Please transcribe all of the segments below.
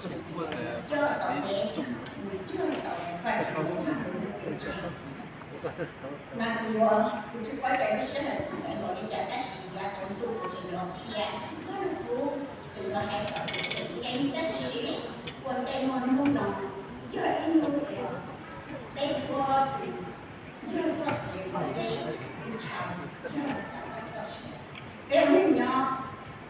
Coj tau peb, nws coj tau peb Vajtswv tus ntseeg. Mas kuv yuav, kuv tsis paub tias lub sij hawm kuv hais npaum li cas, tab sis yav tsaus ntuj kuv tseem yuav qhia, kuv tseem yuav hais txog tus tseem ceeb, tab sis ua ntej muaj hnub no yog ib hnub uas peb txhua tus yog txoj kev uas peb luv tshau, yog xav tau txoj sia. Peb ua neej nyob,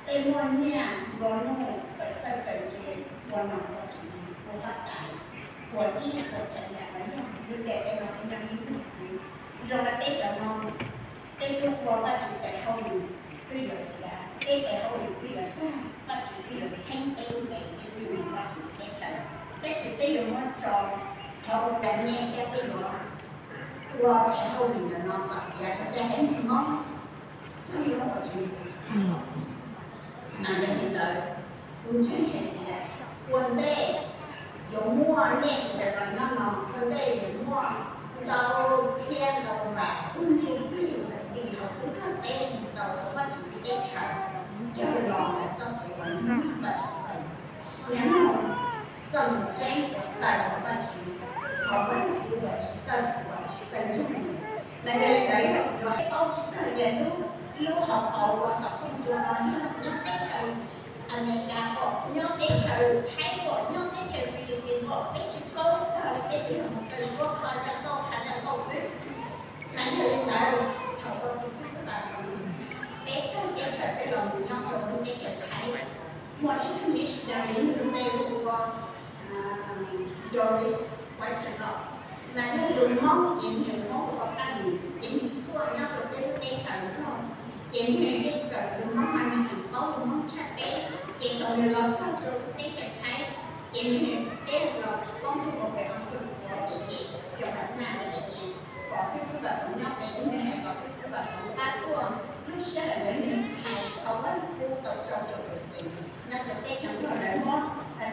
peb muaj nyiaj nplua nuj, kawm txawj kawm ntse, ua nom ua tswv, ua huab tais, ua ib yam ua tsav yam los yog lub ntiaj teb no peb nyob ib hnub xwb. Zoo li peb cov no, peb twb ua Vajtswv tes hauj lwm twb yuav tiav, peb tes hauj lwm twb yuav tag, Vajtswv twb yuav txheeb peb lub npe, peb twb yuav mus Vajtswv teb chaws. Tab sis peb yuav muab tso qhov uas nyiaj thiab peb yuav ua tes hauj lwm ntawm no kom tiav rau tej haiv neeg Hmoob txog ib hnub uas Tswv Yexus rov qab los. Mas yog li ntawd, kuv ntseeg hais tias ua ntej yuav muaj nej sawv daws los nyob no, ua ntej yuav muaj ntau txhiab ntau vam tug ntsuj plig uas dim hauv tub kawg teb mus tau rau Vajtswv lub teb chaws, yog los ntawm txoj kev uas nws mloog Vajtswv txoj lus, nws mloog txoj lus tseeb uas tawm hauv Vajtswv, hauv Vajtswv uas tsis txawj, uas tsis txawj ntseeg. Mas yog li ntawd yog kuv yuav hais paub tsis txawj tias lub, lub hauv paus uas xov tooj cua no yog nyob teb chaws Amelikas pom, nyob teb chaws Thaib pom, nyob teb chaws Filipis pom, peb tsis paub txog li, peb tsuas yog mus raws suab qhov zaj nkauj qhov zaj nkauj xwb. Mas yog li ntawd, thaum uas kuv xib fwb Vam Txoov, peb tawm teb chaws peb los mus nyob rau lub teb chaws Thaib, muaj ib tug missionary nws lub npe hu ua Doris White no, mas yog lus Hmoob ces nws Hmoob hu ua Paj Lis, ces nws tuaj nyob rau peb lub teb chaws Nplog, ces nws yeej kawm lus Hmoob mas nws tseem paub lus Hmoob tshaj peb. Ces thaum nws los txog rau lub teb chaws Thaib, ces nws, peb los poob rau hauv pem hauv Nplog ua pem, ces cov Vam Naj pem, ces pom xib fwb Vam Txoov nyob pem, ces nws hais kom xib fwb Vam Txoov pab tuaj. Lub sij hawm ntawd nws txhais qhov Vaj Lug Kub tau rau caum percent nyob rau teb chaws Nplog, lawv muab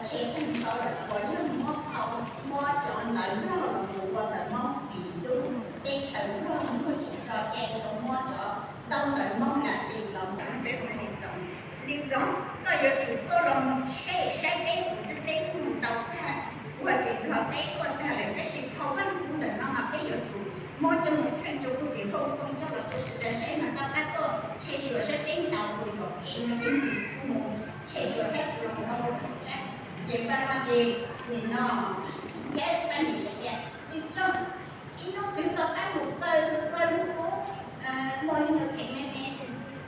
tshem theej tso lawm, uas yog muab phau, muab cov ntawv Nplog los mus ua ntawv Hmoob vim lub teb chaws Nplog muaj tsis tso cai rau, muab cov ntau ntawv Hmoob Latin los mus. Peb hu Lis Txoov, Lis Txoov, koj yuav tsum tuaj los mus check saib peb, kuv twb, peb twb mus tau tag, ua tim Nplog teb tuaj tag lawm, tab sis phau Vaj Lug Kub ntawm no mas peb yuav tsum muab coj mus print rau kuv tim Hong Kong coj los rau sawv daws saib, mas koj pab tuaj check sure saib peb ntau puas yuam kev no, ces nws kuj mus check sure thiab, kuv los mus ua hauj lwm thiab. Ces pab no ces nim no, yog pab nim hais tias, Lis Txoov, ib hnub twg koj pab mus kaw Vaj Lug Kub, muaj li ntawd them me me,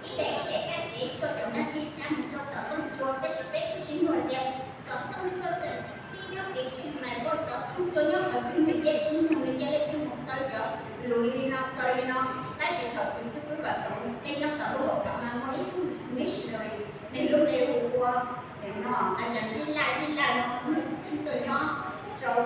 ib daim ib daim kaj xev cuaj caum nas this mus rau xov tooj cua, tab sis peb twb tsis nug tias xov tooj cua xeem tib nyob pem tsis mais ua xov tooj cua nyob qhov twg, nws cia tsis nug, nws cia li mus kaw cov lus li no kaw li no. Tab sis thaum kuv xib fwb Vam Txoov peb nyob tom lub hauv paus mas muaj ib tug missionary, nws lub npe hu ua, nws no, a cas Vij Laj, Vij Laj no, nws tuaj nyob rau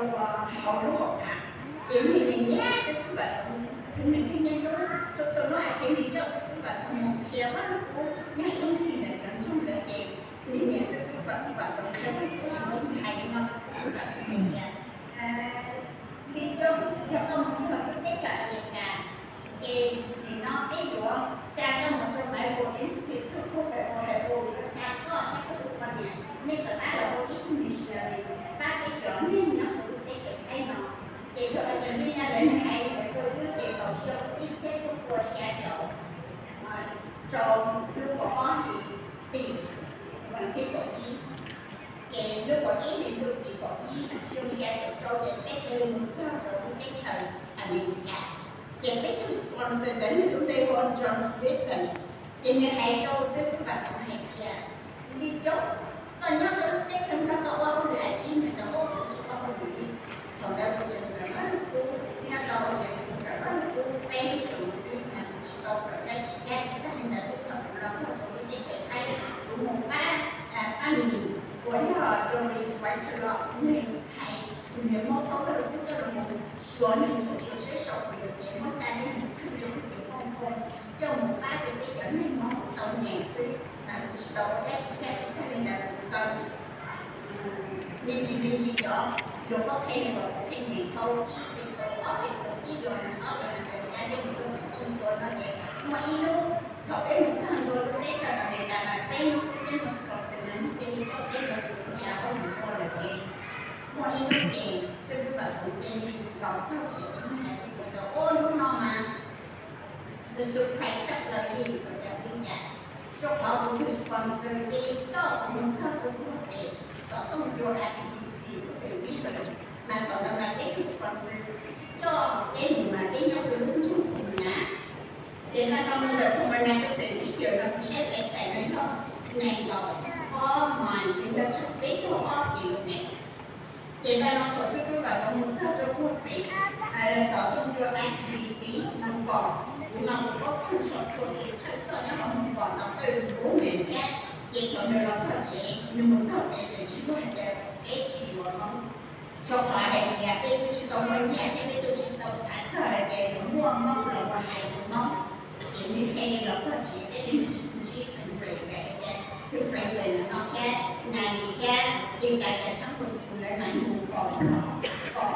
hauv lub hauv paus, ces nws nyiam nyiam xib fwb Vam Txoov, nws thiaj niaj hnub txhua txhua hnub hais tias nws coj xib fwb Vam Txoov mus qhia Vaj Lug Kub nyob ib ncig ntawm cov ntseeg ntawd, ces nws nyiam xib fwb Vam Txoov qhia Vaj Lug Kub heev, ces nws hais li no rau xib fwb Vam Txoov tias, Lis Txoov, yog koj mus txog lub teb chaws Amelikas, ces nim no peb yuav xa koj mus rau Bible Institute, Bible, Bible, yuav xa koj thiab koj tus poj niam nej rov qab los ua ib tug missionary pab peb cov neeg nyob rau lub teb chaws Thaib no. Ces thaum a cas Vij Laj ntawd nws hais li ntawd rau wb, ces thaum xyoo ib txhiab cuaj pua xya caum rau lub kaum ob hli tim vas thib kaum ib, ces lub kaum ib hlis ntuj tim kaum ib xyoo xya caum rau, ces peb thiaj li mus txog rau lub teb chaws Amelikas. Ces peb tus sponsor ntawd nws lub npe hu ua John Smith, ces nws hais rau xib fwb Vam Txoov hais tias, Lis Txoov, koj nyob rau lub teb chaws no koj ua hauj lwm dab tsi? Nws tias, Kuv tsis ua hauj lwm li. Thaum ntawd kuv tseem kawm Vaj Lug Kub nyob rau hauv tsev, kuv kawm Vaj Lug Kub peb lub xyoos xwb mas kuv tsis tau kawm dab tsi dab tsi, tag li ntawd xwb thaum kuv los txog rau lub teb chaws Thaib, kuv mus pab pab Lis, uas yog Doris White los, nws txhais, nws muab phau Vaj Lug Kub coj los mus xyuas, nws ntsuas xyuas saib sau puas yuam kev muab xa rau nws khwj rau lub tim Hong Kong coj mus pab rau peb cov neeg Hmoob tau nyeem xwb, mas kuv tsis tau ua dab tsi thiab, tsis tag li ntawd kuv tau me ntsis me ntsis cov lus qhuab qhia uas kuv pheej nyeem, Hauv ib Petus, ob Petus ib, Yauhas ob, Yauhas kaum xya, peb mus rau xov tooj cua no ces muaj ib hnub thaum peb mus txog ntua lub teb chaws Amelikas mas peb hnub xwb peb mus Wisconsin, nws cia li coj peb mus nrhiav hauj lwm ua lawm. Ces xib fwb Vam Txoov cia li los txog tsev ces nws hais rau kuv tias, Ua, hnub no mas kuv surprise tshaj plaws li. Kuv tias, Ua li cas? Rau qhov kuv tus sponsor cia li coj kuv mus txog rau puag pem xov tooj cua F E C lub pem vib lawm, mas thaum ntawd mas peb tus sponsor coj peb mus mas peb nyob rau lub nroog Phoo Mab Nas. Ces nag no mus ntawm Phoo Mab Nas rau pem vib lawm no kuv saib website no yog nees nkaum ob mais, ces yog tshuav peb caug ob kilomev. Ces nag no thaum xib fwb Vam Txoov mus txog rau puag pem xov tooj cua F E C mus pom, kuv mas kuv paub kawg nrho txhua tus thawj coj nyob hauv mus pom no tawj tus kub ntev thiab. Ces thaum nws los txog tsev, nws mus txog pem tiam sis kuj hais tias peb tsis yuav Hmoob, rau qhov hais tias peb twb tsis tau muaj nyiaj thiab peb twb tsis tau xav txog hais tias yuav muaj Hmoob los mus hais lus Hmoob. Ces nws thiaj li los txog tsev, tab sis nws tsis ntsib Frank Gray, hais tias tus Frank Gray ntawm no thiab Natalie thiab Yeej Cai Cai Thab Mus Xus lawv mas nws mus pom, pom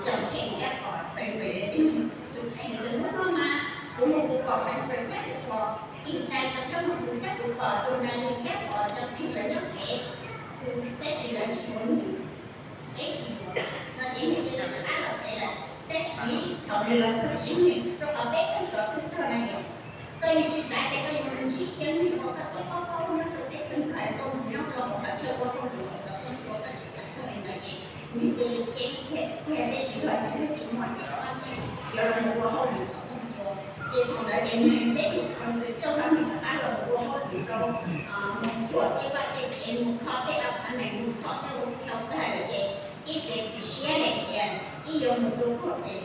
Cau Kheej thiab pom Frank Gray lawv tib neeg xus kheej. Tus hnub no mas kuv mus kuv pom Frank Gray thiab kuv pom Yeej Cai Cai Thab Mus Xus thiab kuv pom tus Natalie thiab pom Cau Kheej lawv nyob pem, tab sis lawv tsis yuav nws. Peb tsis yuav no ces nws cia li rov qab los tsev lawm. Tab sis thaum nws los txog tsev nws, rau qhov peb tag cov thawj coj na yom, koj yeej tsis xav tias koj yuav mus ntsib cov neeg uas koj tau paub paub nyob rau teb chaws Nplog tuaj mus nyob rau hauv qhov chaw ua hauj lwm hauv xov tooj cua, koj tsis xav txog li ntawd ces nws cia li ceeb kiag, tab sis los ces nws tsis muaj ib ob nyiaj yuav los mus ua hauj lwm xov tooj cua. Ces thaum ntawd ces nws peb tus sponsor coj nws rov qab los mus ua hauj lwm rau, mus txhuam tej vaj tej tsev, mus kho tej apartment, mus kho tej ua khau tag lawm ces ib txhia txiav siab hais tias ib yuav mus rau puag pem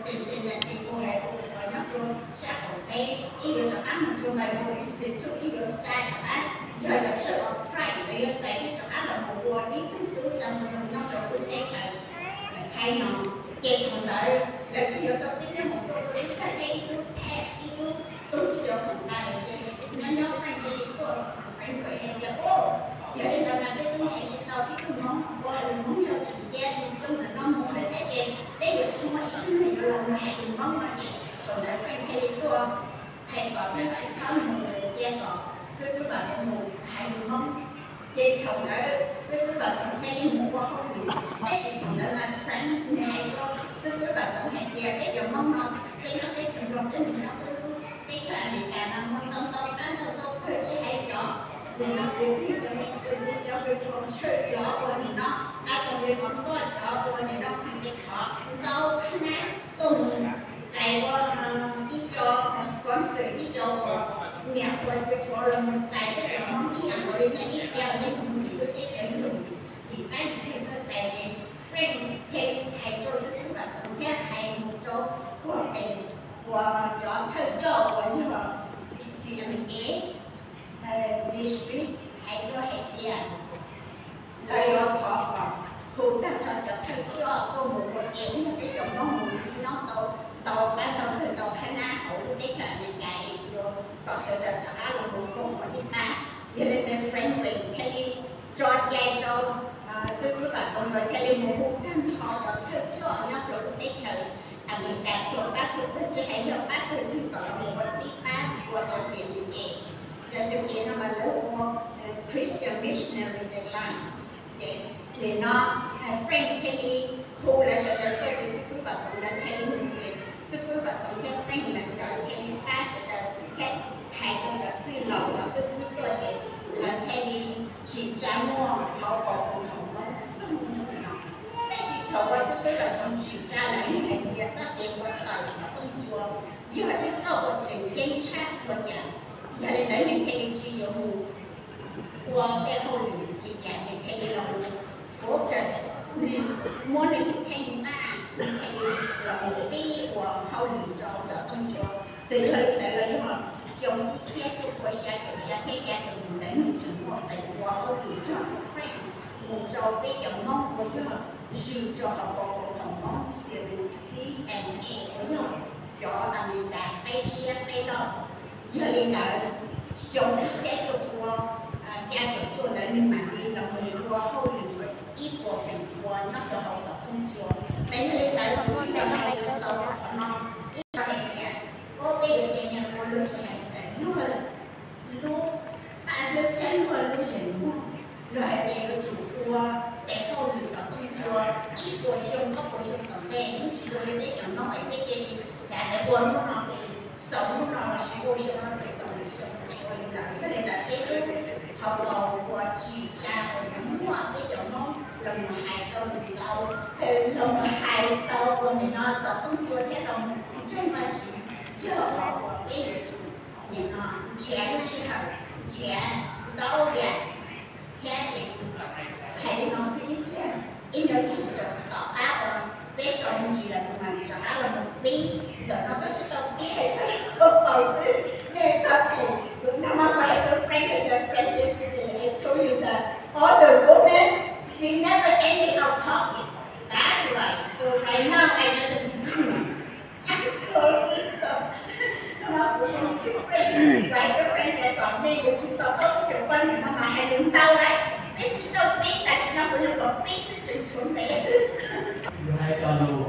Cincinnati, ua hais ua uas nyob rau sab qaum teb, ib yuav rov qab mus rau Bible Institute, ib yuav xa rov qab, yog cov tshuaj uas private lawv yuav txais peb rov qab los mus ua ib tug tub xa mus rau nyob rau lub teb chaws Thaib no. Ces thaum ntawd lawv twb yuav tau peb nyob hauv tuaj rau ib tag thiab ib tug pet, ib tug tub ib co khoom tas lawm ces nyob nyob Frank thiaj li tuaj, Frank Gray hais tias, Au, yog li ntawd mas peb twb nrhiav tsis tau ib tug Hmoob ua hauj lwm Hmoob yog tseem cia li tsoo ntawm no mus lawm thiab ces peb yuav tsis muaj ib tug neeg yuav los mus hais lus Hmoob no ces thaum ntawd Frank thiaj li tuaj qhia kom peb tsis txhob mus lawm, cia kom xib fwb Vam Txoov mus hais lus Hmoob. Ces thaum ntawd xib fwb Vam Txoov thiaj li mus ua hauj lwm. Tab sis thaum ntawd mas Frank nws hais rau xib fwb Vam Txoov hais tias peb cov Hmoob no peb nyob teb chaws Nplog, peb mus nyob teb chaws Amelikas no muaj ntau ntau qab ntau ntau pawg, tsis hais cov nim no txiv neej, cov me tub, cov reform church, cov uas nim no Assembly of God, cov uas nim no Pentecost, ntau qhab nab tuaj mus txais ua ib co sponsor, ib co uas niam qhuav txiv qhuav los mus txais peb cov Hmoob ib yam nkaus li nej ib txhia nej mus lwm lub teb chaws lwm, yim pab yim pawg tuaj txais ces Frank thiaj hais rau xib fwb Vam Txoov thiab hais mus rau puag pem uas cov thawj coj uas yog C M A district, hais rau hais tias lawv yuav thov kom hu tag nrho cov thawj coj tuaj mus ua ke, ib yam peb cov Hmoob mus nyob tau ntau pab ntau pawg ntau qhab nab hauv lub teb chaws Amelikas es yuav kom sawv daws rov qab los mus koom ua ib pab. Yog li ntawd Frank Gray thiaj li tso cai rau xib fwb Vam Txoov nkawd thiaj li mus hu tag nrho cov thawj coj nyob rau lub teb chaws Amelikas txhua pab txhua pawg, tsis hais yog pab pawg twg kom los mus ua tib pab ua rau C M A. Cov C M A no mas lawv hu ua Christian Missionary Alliance. Ces nim no Frank thiaj li hu lawv sawv daws tuaj ces xib fwb Vam Txoov lawv thiaj li mus, ces xib fwb Vam Txoov thiab Frank lawv nkawd thiaj li pab sawv daws thiab hais rau cov txwj laus cov xib fwb tuaj ces lawv thiaj li tsim tsa muaj qhov uas ua hauv Hmoob txog hnub no. Tab sis thaum uas xib fwb Vam Txoov tsim tsa lawv, nws hais tias txoj kev ua tawm xov tooj cua yog ib txoj uas tseem ceeb tshaj txhua yam. Yog li ntawd nws thiaj li tsis yuav mus ua tej hauj lwm li cas, nws thiaj li los focus, nws muab nws tus kheej npaj, nws thiaj li los mus pib ua hauj lwm rau xov tooj cua. Txawm yog li ntawd los yog xyoo ib txhiab cuaj pua xya caum xya thiab xya caum yim ntawd nws tseem muaj feem ua hauj lwm nrog rau Frank mus rau peb cov Hmoob uas yog zwm rau hauv paus koom haum Hmoob C M A uas yog cov Amelikas peb siab peb loj. Yog li ntawd, xyoo ib txhiab cuaj pua xya caum cuaj ntawd nws mam li los mus ua hauj lwm ib puas feem pua nyob rau hauv xov tooj cua. Mas yog li ntawd kuv tsuas yog hais lus xaus rau qhov no ib lo hais tias, ua peb yuav cov niam ua luag tsis hais tias luag lub paj hlwb thiab luag lub zeem muag, luag hais tias yuav tsum ua tes hauj lwm xov tooj ib puas xyoo ob puas xyoo tom ntej, hnub tsis zoo li peb cov noob es peb cia li xav tias ua hnub no ces xaus hnub no los sis ua xyoo no ces xaus xyoo no, tsis ua li ntawd. Yog li ntawd peb twb tau los ua tsim tsa uas yuav muaj peb cov noob los mus hais tau lus ntau, los mus hais tau uas nim no txog tub cua thiab los mus ntseeg Vajtswv, yog qhov uas peb yuav tsum nim no nrhiav lub sij hawm, nrhiav ntau yam thiab hais li no xwb ib pliag, ib nyuag chim rov tom qab uas peb so me ntsis lawm mas rov qab los mus pib. Ntawm no twb tsis tau pib, hais txog paus xwb, nej thov txim. Kuv nag hmo kuv hais rau Frank tias, Frank, yesterday I told you that all the women, we never ended our talking. That's right. So right now I just I'm sorry. So nag hmo kuv hais rau Frank tias kom nej yuav tsum to taub cov poj niam no mas hais lus ntau lawm, peb tsis tau pib, tam sim no kuv nyuam qhuav pib xwb tseem tshuav ntev. Yus hais cov lus,